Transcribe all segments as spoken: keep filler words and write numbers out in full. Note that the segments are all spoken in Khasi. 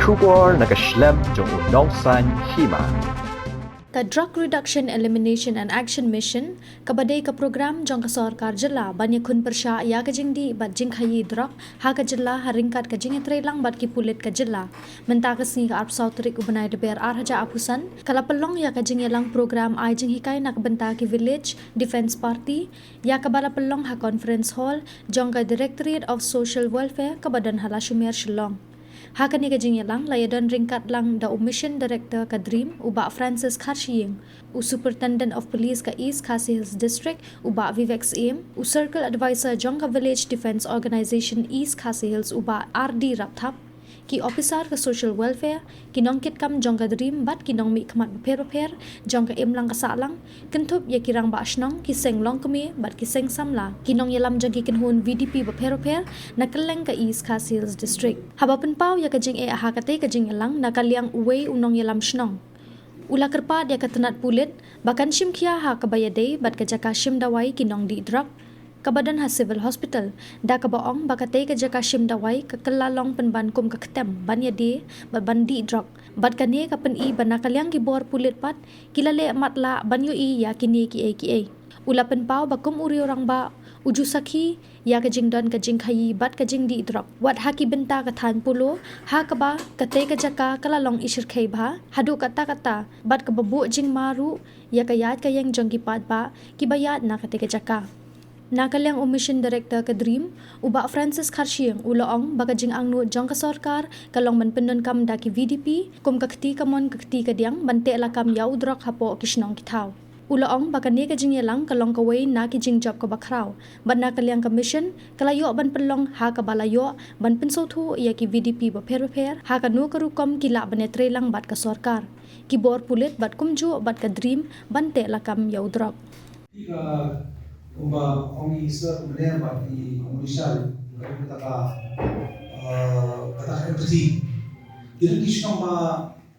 Khubor na ka shlem jong u nongsan hima. Ka Drug Reduction, Elimination and Action Mission, kaba dei ka program jong ka sorkar jylla ban ïakhun pyrshah ïa ka jingdih bad jingkhaïi drok ha ka jylla, ha ryngkat ka jingïatreilang bad ki pulit ka jylla. Mynta ka sngi, ka arphew saw tarik u bnai Lber ar hajar arphew san, ka la pynlong ïa ka jingïalang program ai jinghikai na ka bynta ki Village Defence Party, ïa kaba la pynlong ha Conference Hall jong ka Directorate of Social Welfare kaba don ha Lashumer, Shillong. Ha kane ka jingïalang la ïadon ryngkat lang da u Mission Director ka DREAM, u Bah Francis Kharshiing, u Superintendent of Police ka East Khasi Hills District, u Bah Vivek Syiem, u Circle Advisor jong ka Village Defence Organisation East Khasi Hills, u Bah R D Rapthap, ki officer ka Social Welfare, ki nongkitkam jong ka DREAM bad ki nongmihkhmat bapher bapher jong ka imlang ka sahlang, kynthup ïa ki rangbah shnong, ki seng longkmie bad ki seng samla, ki nongïalam jong ki kynhun V D P bapher bapher na kylleng ka East Khasi Hills District. Haba pynpaw ïa ka jingeh ha katei ka jingïalang na ka liang uwei u nongïalam shnong, u la kyrpad ïa ka tnat pulit ba kan shim khia ha kaba ïadei bad ka jaka shim dawai ki nongdih drok kaba don ha Civil Hospital, da kaba ong ba katei ka jaka shim dawai ka kylla long pynban kum ka ktem ban ïadie bad ban dih drok. Bad kane ka pyni ba na ka liang ki bor pulit pat ki la leh matlah ban ïohi ïa kine kiei kiei. U la pynpaw ba kum u riew rangbah, u ju sakhi ïa ka jingdon ka jingkhaïi bad ka jingdih drok wat ha ki bynta ka thaiñ Polo, ha kaba katei ka jaka ka la long i shyrkhei bha haduh katta katta, bad kaba buh jingma ruh ïa ka ïaid ka ïeng jong ki paidbah kiba ïaid na katei ka jaka. Na ka liang u Mission Director ka DREAM, u Bah Francis Kharshiing, u la ong ba ka jingangnud jong ka sorkar ka long ban pyndonkam da ki V D P kum ka kti kamon ka kti kadiang ban teh lakam ïa u drok hapoh ki shnong ki thaw. U la ong ba kane ka jingïalang ka long kawei na ki jingjop kaba khraw, bad na ka liang ka mission ka la ïoh ban pynlong ha kaba la ïoh ban pynsngewthuh ïa ki V D P bapher bapher ha kano ka rukom ki lah ban ïatreilang bad ka sorkar, ki bor pulit bad kumjuh bad ka DREAM ban teh lakam ïa u drok. Ka kumba ong i sir kumne ba i ong i sir ka kata ka, eh, kata ka empathy. Ki dang ki shnong ba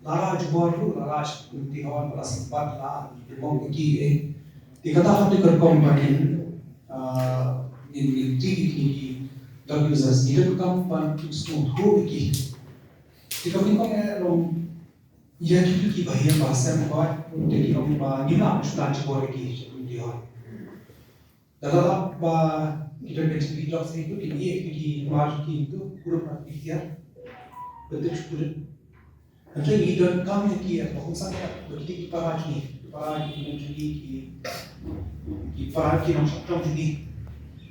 la ra jubor ruh, la ra sha kumti hon, ba la sempat la jubor ki, eh. Te kata ka dei ka rukom ba ngin, eh, ngin, ngin ti ki, ki drug users, ngi donkam ban pynsngewthuh ïa ki. Te ka rukom eh long ïa kito kiba heh ba sem ba, te ki ong ba ngim lah ban shu la jubor ïa ki sha kumti hon. Da la lap ba ki don ka jingdih drok seh tu, ki ïa ki mar ki tu, kurup na ki tiar. Betul kurup. Hynrei ngi donkam ïa ki, ba kum sangeh ba kito ki para jong ngi, ki para jong ngi, ki, ki para ki nongshong jong ngi,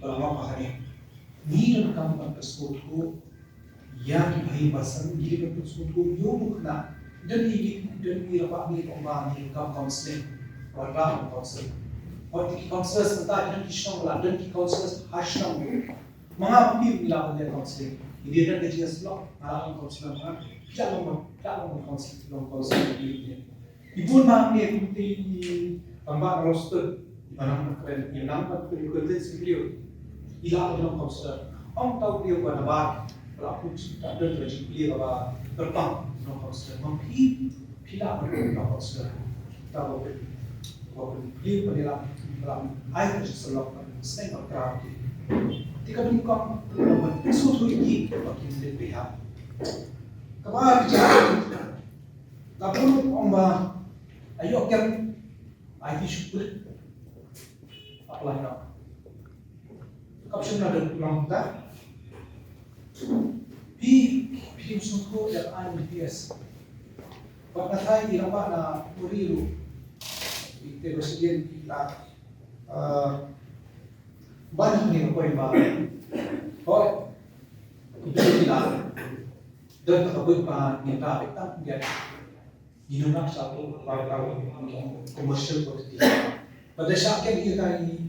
ba la lap ba kane. Ngi donkam ban pynsngewthuh ïa ki bahaïing bhasan, ngi dei ban pynsngewthuh ïa u khynnah. Don ngi, don ngi rangbah ngi ong ba ngi kam counselling, ba ngi kam counselling. Hooid, ki counsellors mynta ki don ki shnong, la don ki counsellors ha shnong. Ma nga phi ngi la ban leh counselling. Ngi dei don ka jingïasyllok, nga la long counselor, ma nga phi la long, phi la long counselling, long counselling. Ki bun ma ngi kumta i rangbah na roster, i ba nang na kren, i nang na kren, i kren sendiri. I la ba nang counselor. Ong tau dia ba na ba, ba la pun ta don ta jingplie ba berpang nang counselor. Mang phi, phi la ba nang counselor. Ta ba pun, ba pun plie ba ni la, ba la ai ta jingïasyllok ba seng ba kra ki. Ti ka bun kong, ba pun su tu ki, ba ki mesti pihak. Ka ba ki Ka bun ong ba, ayo kem, ai ti shukut. Apa lah nak? Kap shim na de long ta. Pi, pi shukut ya an P S. Ba na thai di ba na uri lu. Ite ba sidien la. Ba ni ko ba. Hoi. Ite la. Dan ka bun ba ni ta, ta dia. Ngi nang sa tu ba, ba, commercial property. Ba da sha kem ïa ka i,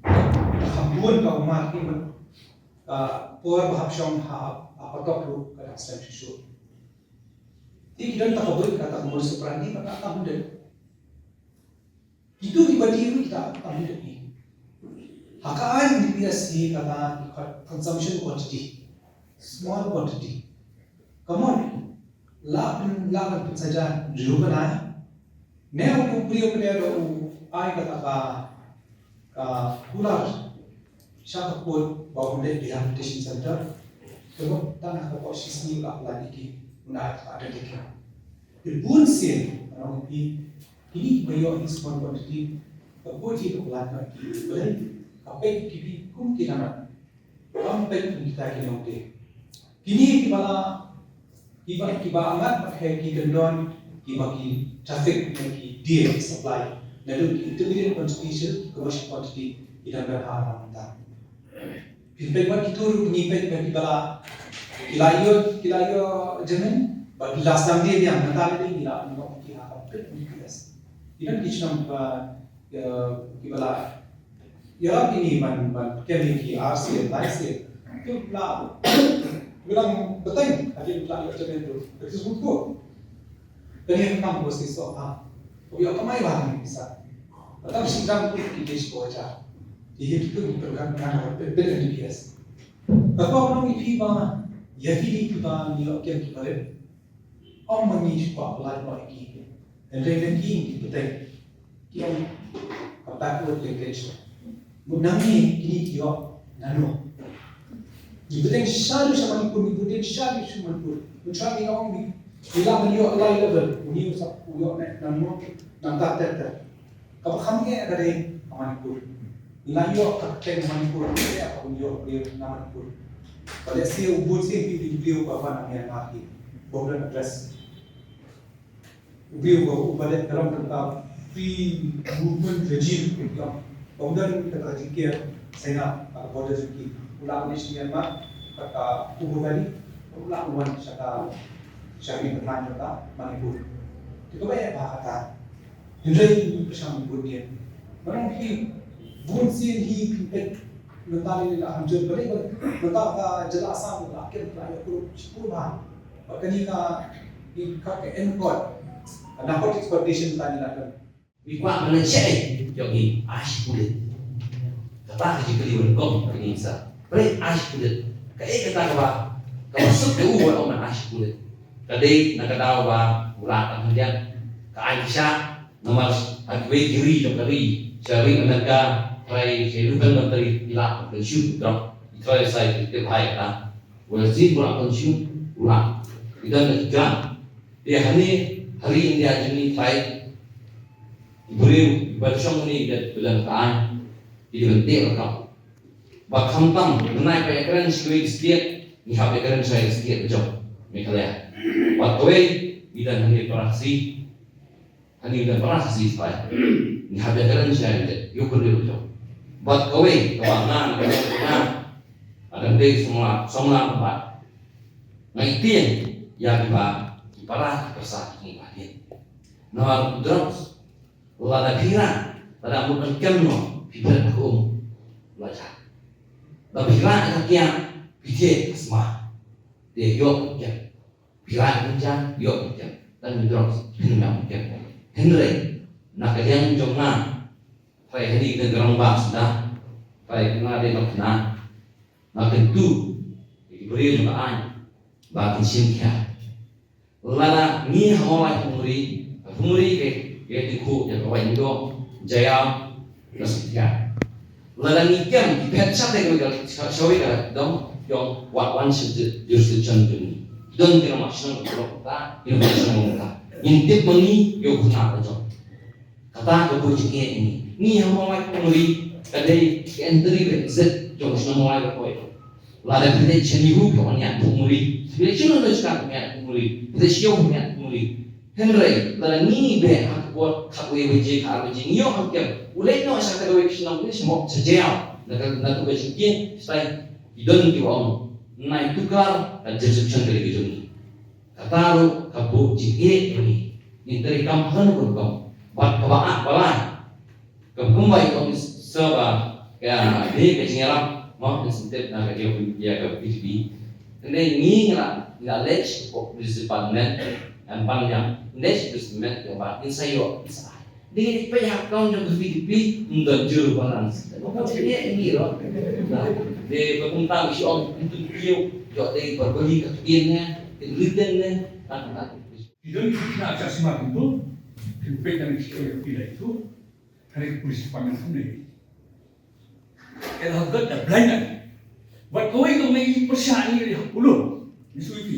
ha bun ka ummat ki, ka por ba hap shong ha, ha patok ruh ka dang slem shuh shuh. Te ki don ta ka bun kata commercial property ba ka tam dei. Kitu kiba dei ruh kita tam dei. Ha ka ai N D P S hi kata consumption quantity. Small quantity. Ka mon, la pyn, la pynsaja riewbnai. Ne u briew pynïaid u ai kata ka, ka kular sha ka court ba un leit rehabilitation center. Ka mon tang ha ka por shisngi la pynlait ïa ki. Nda ka identity. Te bun sien, ngan ong ïa phi, kine kiba ïoh hi small quantity, ka bun hi ka plan ka ki, balei ka peit ïa phi kum ki nongrep. Kam peit kum kita ki nongtrei. Kine kiba la, kiba, kiba angat bad ki kyndon, kiba ki traffic, ki deal, ki supply. Naduh ki intermediate quantity sha ki commercial quantity, ki dang don ha ka bynta. Phin peit wat kito ruh ngi peit ba kiba la, ki la ïoh, ki la ïoh jamin, ba ki la sdang dei biang, mynta lei ngi la ïoh ki ha ka peit N D P S. Ki don ki shnong ba, eh, kiba la ïarap ïa ngi ban, ban kem ïa ki ar sien, lai sien. Ki la, ki dang bteng, hadien ki la ïoh jamin ruh. Ka ki sbut ko. Kane ka kam ko shisha ha. Ko ïoh kamai ba ngi pisa. Ka tam shi gram ko ki dei shi ko hajar. Ki hi ki tu ki program kan ha peit N D P S. Ka ko nong ïa phi ba, ïa phi di phi ba ngi ïoh kem ki palit. Ym ma ngi shu kwah palat noh ïa ki. Hynrei lane ki ki bteng. Ki ong ka backward linkage. Mut nangne kine ki ïoh nano. Ngi bteng shaduh sha Manipur, ngi bteng shaduh sha Manipur. Mynta ngi ong ngi, ngi lah ban ïoh lai level. Une u sa u ïoh ne nano, nangta ter ter. Kaba kham eh ka dei ha Manipur. Ngi la ïoh ka kyrteng Manipur, eh, kaba ïoh briew na Manipur. Ba lehse u bun sien ki briew ba wan na Myanmar hi. Ba u don address. U briew ba u ba leh dalam tentang free movement regime, ïa. Ba u don kata jingker China ha ka border jong ki. U la u leit sha Myanmar, kata Kumo Valley, u la u wan sha ka, sha ka ri Pathan jong ka Manipur. Te kaba eh ba kata. Hynrei ngi pyrshang ngi bun ïa. Ngan ong hi, bun sien hi phi peit, mynta lei la hanjur, balei ba mynta ka jylla Assam la kem la ïa kurup shiphew bha. Bad kane ka, ka, ka M COT, ka Narcotics Coordination Plan ngi la don. Ngi kwah ban leit shaei, ïoh ngi ai shi pulit. Kata ka jingkylli ba nyngkong ka ngi sa. Balei ai shi pulit? Kaei kata kaba, kaba suk ïa u ban ong ban ai shi pulit? Ka dei na ka daw ba u Lah Tang Hyndiat ka ai ka shah, namar ha kiwei ki ri jong ka ri, sha ri Amerika, trai sha European country, ki lah ban consume drug, ki trai sa ki tip hai kata. Wala sien u lah consume, u lah. Ki don na ki gram. Te hangne, ha ri India jong ngi trai, ki briew, ki ban shong hangne, ki don ka aiñ, ki dei ban teh rakam. Ba khamtam, ngi nai ba ïakren sha kiwei ki state, ngi hap ïakren sha ki state ba jong Meghalaya. Bad kawei, ngi don hangne para Khasi, hangne ngi don para Khasi stai. Ngi hap ïakren sha ki state, ïoh kyrdoh ba jong. Bad kawei, kaba nga, nga, nga, nga dang dei sngewlad, sngewlad ba. Nga ïa tieng, ïa kiba, ki para, ki pyrsa, ki ngi ba tieng. Namar drugs, lada phi rah, lada mut ban kem noh, phi bret ha ka um. La jia. Lada phi rah ha ka kiad, phi thied ha ka sma. Te ïoh ban kem. Phi rah ha ka kiad, ïoh ban kem. Tang drugs, phin ym kem. Hynrei, na ka liang jong nga, trai hangne ki dang rangbah suda. Trai nga dei nongkhynnah. Nga kyntu ïa ki briew jong ka aiñ ba kin shim khia. Lada ngi ha Mawlai Phungri, ha Phungri ka, ka Tingkhuh, ïa ka Waiñdoh, Jaïaw, ka Sumskhia. Lada ngi kem, ki phet shatei kawei ka, sha, shawei ka dong, jong, wat wan sha ju-, jurisdiction jong ngi. Don ki nongmah shnong, ki nongmah shnong, ki nongmah shnong. Ngin tip ma ngi, ïa u khynnah ka jong. Kata ka buh jingeh ïa ngi. Ngi ha Mawlai Phungri, ka dei ka entry ka exit jong shnong Mawlai Bakoit. Lada phi leit sha NEHU phi wan ïaid Phungri. Phi leit sha NEHU phi wan ïaid Phungri. Phi leit sha NEHU phi wan ïaid Phungri. Hynrei, lada ngi beh ha ka por khatwei baje, khatar baje, ngi ïoh ha kem. U leit noh sha kawei ka shnong, u leit sha Mawlai, sha Jaïaw. Na ka, na ka baje shatai, ki don kiba ong, nai tukar ka jurisdiction ka dei ka jong ngi. Kata ruh ka buh jingeh ïa ngi. Ngin treikam ha kano ka rukom. Bad kaba ar, ba lai, ka kumba i Kong Sir ba ka dei ka jingïarap, mo, incentive na ka jong ïa ka V D P. Hynrei ngi ngi la, ngi la leit sha police department, ngan ban ïa, leit sha police department, ïa ban, ngin sa ïoh, ngin sa ai. Dei peit ha account jong ka V D P, ym don jur ba nang. Ba ka jingeh ïa ngi ruh. Dei ba kumta ngi shu ong, ym tu kiew, ïoh dei ba bali ka ktien ne, kin liden ne, nang nang. Ki don ki na ka sima kumto, kin peit nang ki ïoh ki lai tu. Kane ka police department kumne. Ela ha gat da blind eye. Wat kawei ka ngi pyrshah ngi ri ha pulung. Ngi sui ki.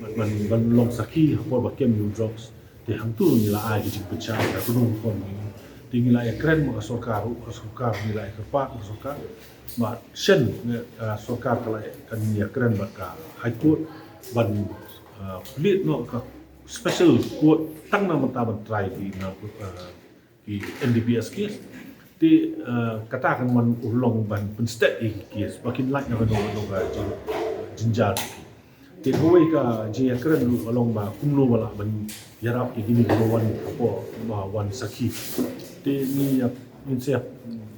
Ban, ban long sakhi ha por ba kem ïa u drugs. Te hangtu ngi la ai ki jingpynshai ka kynhun khon ngi. Te ngi la ïakren bad ka sorkar ruh, ka sorkar ngi la ïakyrpad bad ka sorkar. Bad shen, eh, sorkar ka la, kan ïakren bad ka High Court ban, eh, plie noh ka special court tang na mynta ban trai ki na, eh, ki N D P S case. Te, eh, kata kan wan urlong ban pynstet ïa ki case ba kin lait na kano kano ka jing, jingjar. Te kawei ka jingïakren ruh ka long ba kumno ba lah ban ïarap ïa kine kiba wan hapoh, ba wan sakhi. Te ngi ïa, ngin sa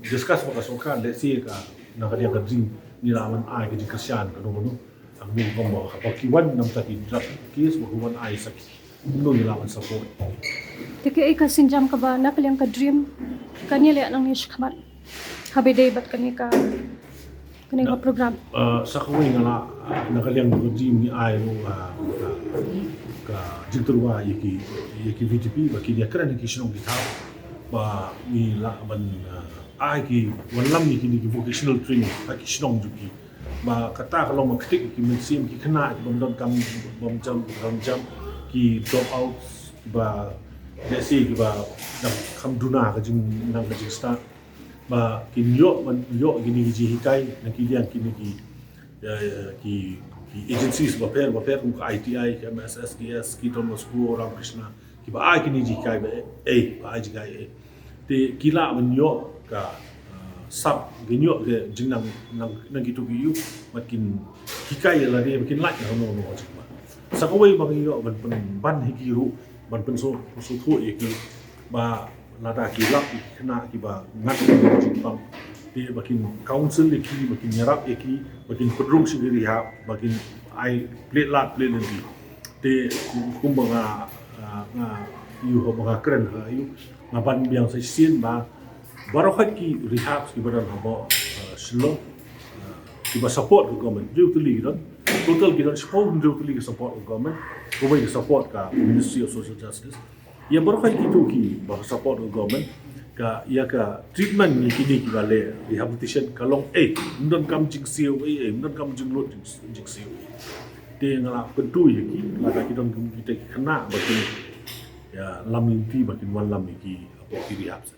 discuss bad ka sorkar, let's say ka na ka liang ka DREAM ngi lah ban ai ka jingkyrshan kano kano. Ang ngi kong ba hapoh ki wan namta ki drug case ba ki wan ai sakhi. Kumno ngi lah ban support. Te kaei ka sienjam kaba na ka liang ka DREAM kan ïaleh nangne shakhmat, haba ïadei bad kane ka, kane ka program? Uh, sa kawei nga la, uh, na ka liang ka DREAM ngi ai ruh, uh, ka, ka jingtyrwa ïa ki, ïa ki V D P ba kin ïakren ïa ki shnong ki thaw ba ngi lah ban, uh, ai ki wanlam ïa kine ki vocational training ha ki shnong jong ki. Ba kata ka long ba ktik ki mynsiem ki khynnah ki bym don kam, bym jam, bym jam, ki drop out, ba, let's say, kiba dang kham duna ka jingnang ka jingstad. Ba kin ïoh, ban ïoh kine ki jinghikai na ki liang kine ki, eh, ki, ki agencies bapher bapher kum ka I T I, ka M S S D S, ki Don Bosco, Ramakrishna, kiba ai kine ki jinghikai ba ei, ba ai jinghikai ei. Te ki lah ban ïoh ka, uh, sap, ki ïoh ka jingnang, nang, nang kito ki ïoh, bad kin hikai ïa lade ba kin lait na kano kano ka jingma. Sa kawei ba ngi ïoh ban pyn, ban hi ki ruh, ban pynso, pynsngewthuh ïa ki ba lada ki lap ïa ki khynnah kiba ngat ïa ki jingpang. Te ba kin counsel ïa ki, ba kin ïarap ïa ki, ba kin pynrung sha ki rehab, ba kin ai plied lad plied lynti. Te kum, kumba nga, ah, nga ïoh, ba nga kren ha ïoh, nga ban biang sa shisien ba baroh ki rehabs kiba don hapoh, ah, Shillong, ah, kiba support ka government, hynriew tylli ki don, total ki don shiphew hynriew tylli ki support ka government, kawei ka support ka Ministry of Social Justice. Ïa baroh kito kiba support ka government, ka, ïa ka treatment ïa kine kiba leh rehabilitation ka long ei, ym don kam jingsiew ei, ei, ym don kam jinglut jing, jingsiew ei. Te nga la kyntu ïa ki, lada ki don kum kita ki khynnah ba kin ïalam lynti ba kin wanlam ïa ki hapoh ki rehabs.